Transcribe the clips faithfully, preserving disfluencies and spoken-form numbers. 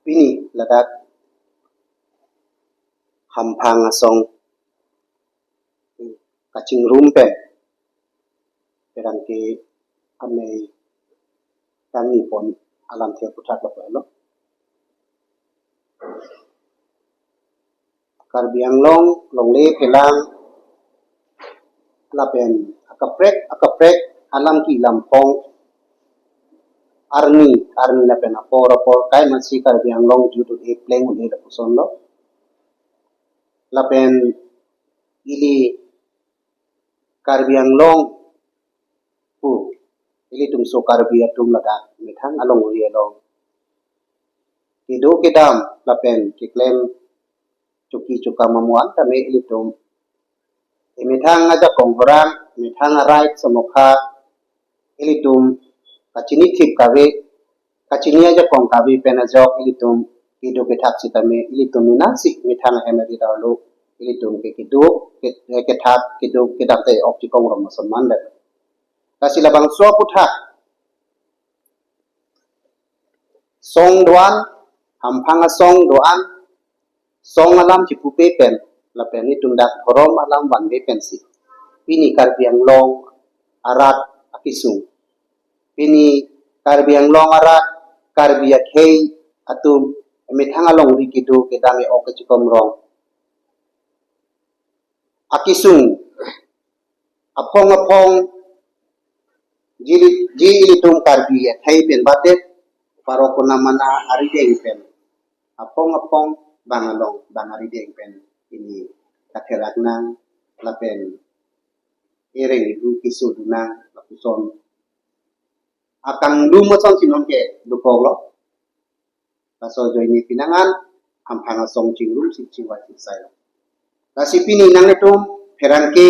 Pini ladak Hamphang asong kachingrum pen pherangke amei kangni pon alamthe aphuthak lapu helo. Karbi Anglong longle phelang lapen akaprek akaprek alam ki lamphong arni arni lapen apor apor kai masi Karbi Anglong jut un-e pleng un-e lapuson lo. Lapen ili Karbi Anglong pu ilitum so Karbi atum ladak methang alongri along kedo kedam lapen keklem choki chokam amuan tame ilitum emethang ajakong horang, emethang a-right samokha ilitum kachinithip kave, kachini ajakong kave pen ajok ilitum kedo kethak sitame ilitum menasi methang ahem ari dolo ilitum ke kedo ke, kethak kedo kedam te ok chikong rom ason mandet. Lasi labangso aphuthak song do-an, Hamphang asong do-an, song alam chipupe pen, lapen itum dak dhorom alam vanve pensi pini Karbi Anglong arat akesung, pini Karbi Anglong arat Karbi akhei atum emethang alongri kedo kedam e-ok kachikom rong akesung aphong aphong ji, ji ilitum Karbi akhei pen badet, parok konam mana arideng pen aphong aphong bang along bang arideng pen pini katherak nang lapen ereng ibu kisu dunang lapuson akangdum ason si non ke dukok lo. Laso ajoine pinangan Hamphang asong chingrum si chiwai si sai. Lasi pini nanglitum pherangke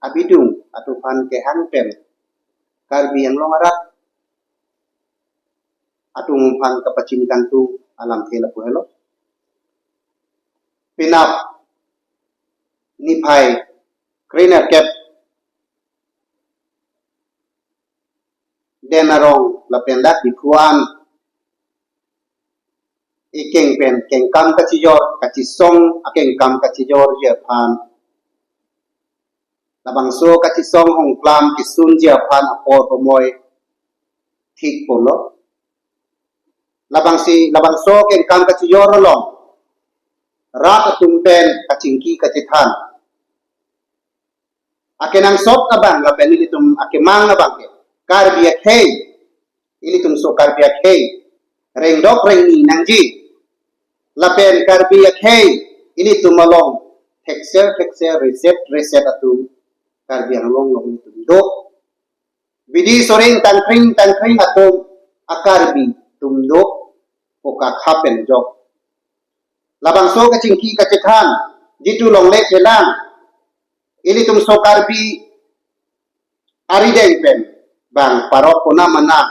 abidung atum aphan kehang pen Karbi Anglong arat atum aphan kapachini kangtung alamthe lapu helo. Penap niphai krenerkep den arong lapen dak Diphu an ekeng pen kengkam kachijor kachisong akengkam kachijorji aphan, labangso kachisong hongklam kesunji aphan apor pamoi thik pulo. Labangsi labangso kengkam kachijor along rat atum pen kachingki kachethan akenangsot abang lapen ilitum akemang abang ke Karbi akhei, ilitum so Karbi akhei rengdok rengni nangji lapen Karbi akhei ilitum along theksel theksel reset reset atum Karbi Anglong along ilitum do. Bidi soring tangkring tangkring atum a-Karbi atum do, poka khapen jok. Labangso kachingki kachethan jitu longle phelang ilitum so Karbi arideng pen bang parok konam mana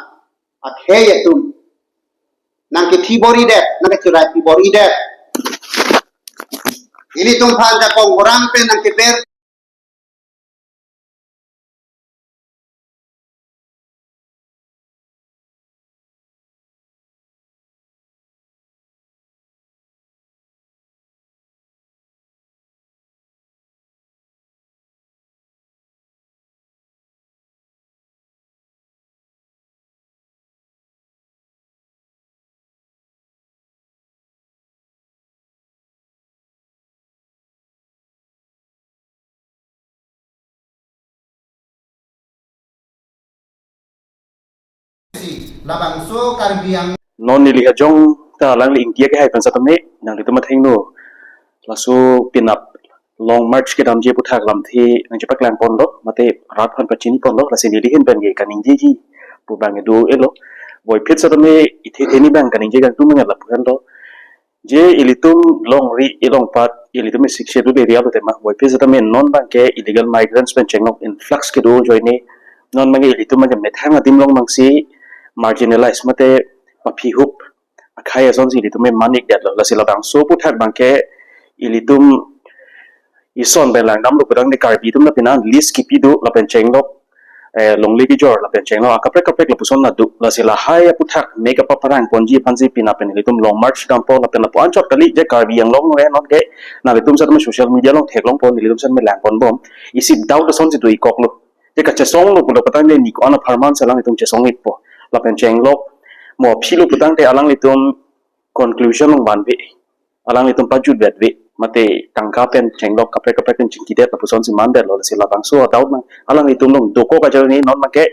akhei atum nangkethibor-idet, nangkechirai pibor-idet. Ilitum aphan jakong horang pen nangkeber Labangso Karbi Ang- Non neli ajong ta alangli ingti akehai pen setame nanglitum athengno laso penap Long March kedamji aphuthak lamthe nangchepaklang ponlo, mate rat aphan pachini ponlo, lasi neli ahin pen ke kaningjeji pu bang do-elo. Voiphit setame ithe theni bang kaningje kangtung bang lapu henlo. Je ilitum longri ilongpat ilitum Sixth Schedule area lo tema, voiphit setame non bang ke illegal migrants pen chenglok influx kedo ajoine non bang ke ilitum bang ke methang adim along bangsi marginalized mate maphihup akhei asonsi ilitum manik detlo. Lasi labangso aphuthak bang ke ilitum ison pen langdamlo pudang de Karbi atum na pina list kipi do lapen chenglok eh, longle kejor lapen chenglok akaprek kaprek lapuson la do. Lasi lahai aputhak mek apaprang ponji aphansi pina pen ilitum long march dampo lapen lapu anchot kali je Karbi Anglong lo non ke nanglitum setame social media along theklongpo, nelitum setame langponbom. Isi doubt asonsi do-ik koklo. Je kachesonglo pulo putangte ni ko-an apharman si alanglitum chesong-ikpo. Lapen chenglok mo philo putangte alanglitum conclusion along vanve. Alanglitum pajut vetve. Mate tangka pen chenglok kaprek kaprek pen chingkidet lapusonsi mandetlo, lasi labangso a-doubt nang alanglitum along dokok ajoine non abangke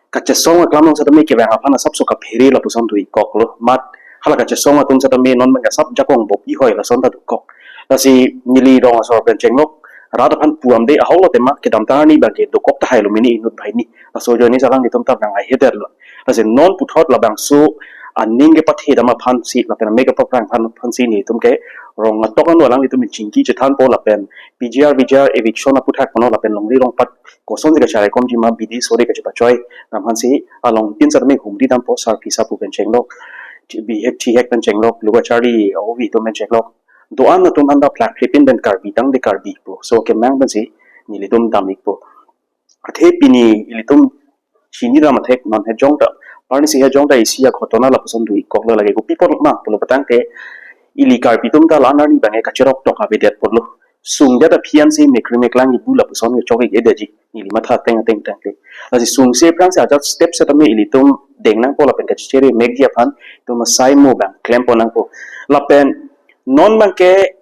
kachesong aklam along setame kevang aphan asapso kaphere lapuson do-ik koklo. Mat hala kachesong atum setame non abangke asap jakong bop ihoi lason ta dokok. Lasi neli rong asor pen chenglok rat aphan pu-amde, ahoklo tema kedamtang arni abangke dokok tahailo mini inut banghini. Laso ajoine si alanglitum ta bang ahedetlo. Lasi non puthot labangso aning kepathe dam aphansi lapen mek apaprang aphan aphansi nelitum ke rong atok ano alanglitum chingki chethanpo lapen P G R, V G R, eviction aputhak kono lapen longri longpat kosonsi kacharaikomjima, bidi sore kachepachoi dam aphansi along tin setame humri dampo, sarpi sarpo pen chenglok, bihek thihek pen chenglok, lugacharli ovi atum pen chenglok, do-an atum aphanta plak phlipin pen Karbi tangte Karbi pu so kemang pensi nelitum dam-ikpo. Athe pini ilitum chini ram athek non hejong ta, parnisi hejong ta isi aghotona lapuson do-ik koklo, lake kopi apot ma pulo putangte ili Karbi atum ta la-an arni abangke kacherok tok avedet pulo. Sungdet aphi ansi mekri meklang ibu lapuson kechok-ik-edetji, ili matha ateng ateng tangte. Lasi sungse aphrangsi ajat step setame ilitum deng nangpo lapen kachechere mekji aphan itum asai mo abang klempo nangpo. Lapen non abangke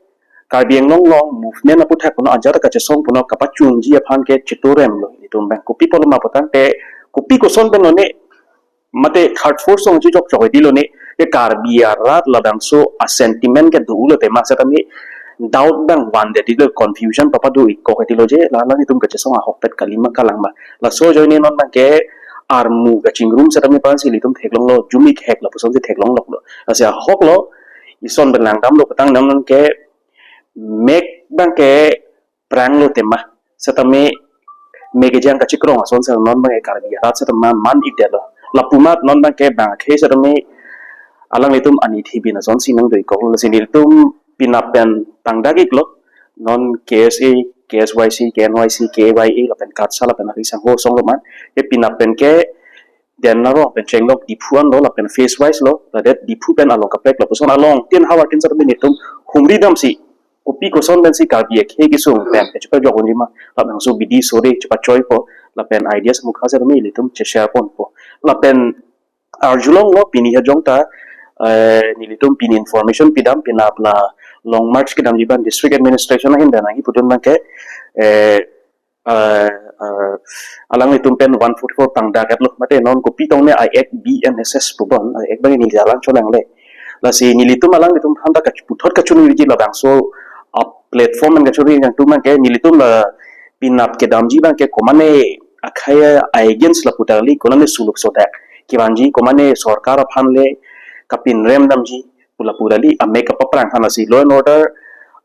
Karbi Anglong along movement aputhak kono ajat kachesong kono kapachunji aphan ke chiturem lo itum abang. Kopi apotlo ma putangte, kopi koson pen lone mate third force along chechok chok edi lone, ke Karbi arat labangso a-sentiment ke do-ulo tema setame doubt abang vandet ilo, confusion papado-ik kok edi lo je, la alanglitum kachesong ahokpet kalima kalangma. Laso ajoine non abangke armu kachingrum setame aphansi ilitum theklonglo, jumi hek lapusonsi theklongloklo. Lasi ahoklo, ison pen langdamlo putang non abangke mek abangke pranglo tema setame mek kejang kachikrong asonsi non abangke Karbi arat setame man-ikdetlo. Lapu amat non abangke bang akhei setame alanglitum ani thibin asonsi nangdo-ik koklo, lasi nelitum pina pen pangdak-iklo. Non K S A, K S Y C, K N Y C, K Y A lapen KATSA lapen ari sangho asong lo man. Ke pina pen ke Dena ro pen chenglok Diphu anlo lapen phase wise lo, ladet Diphu pen along kaprek lapuson along tin havar tin setame nelitum humri damsi kopi koson pensi Karbi akhei kesung pen kachepajok unjima, labangso bidi sore chepachoipo, lapen idea samukha setame ilitum che-share ponpo. Lapen arjulonglo pini hejong ta, eh, nelitum pini information pidam, pina la long march kedamji abang district administration ahin pen nangji putun abangke, eh, eh, eh, alanglitum pen one forty-four pangdak-etlo, mate non kopi tong ne I Act B N S S pubon, I Act abang neli alang cholangle. Lasi nelitum alanglitum aphanta kach-, puthot kachunirji labangso a-platform pen kachunir nangtum abangke nelitum la pinap kedamji abangke komane akhei a-against lapu ta kali, konane suluk sodak kevanji, komane sorkar aphan le kapinrem damji pu lapu kali, amek apaprang aphan. Lasi law and order,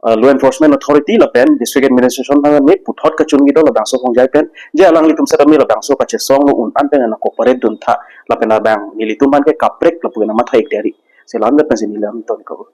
uh, law enforcement authority lapen district administration aphan ne puthot kachunji do labangso khongjai pen, je alanglitum setame labangso kachesong lo un-an pen nang cooperate duntha, lapen abang nelitum aphan ke kaprek lapu nang matha-ik deri. Selam de pensi neli lam ton ko.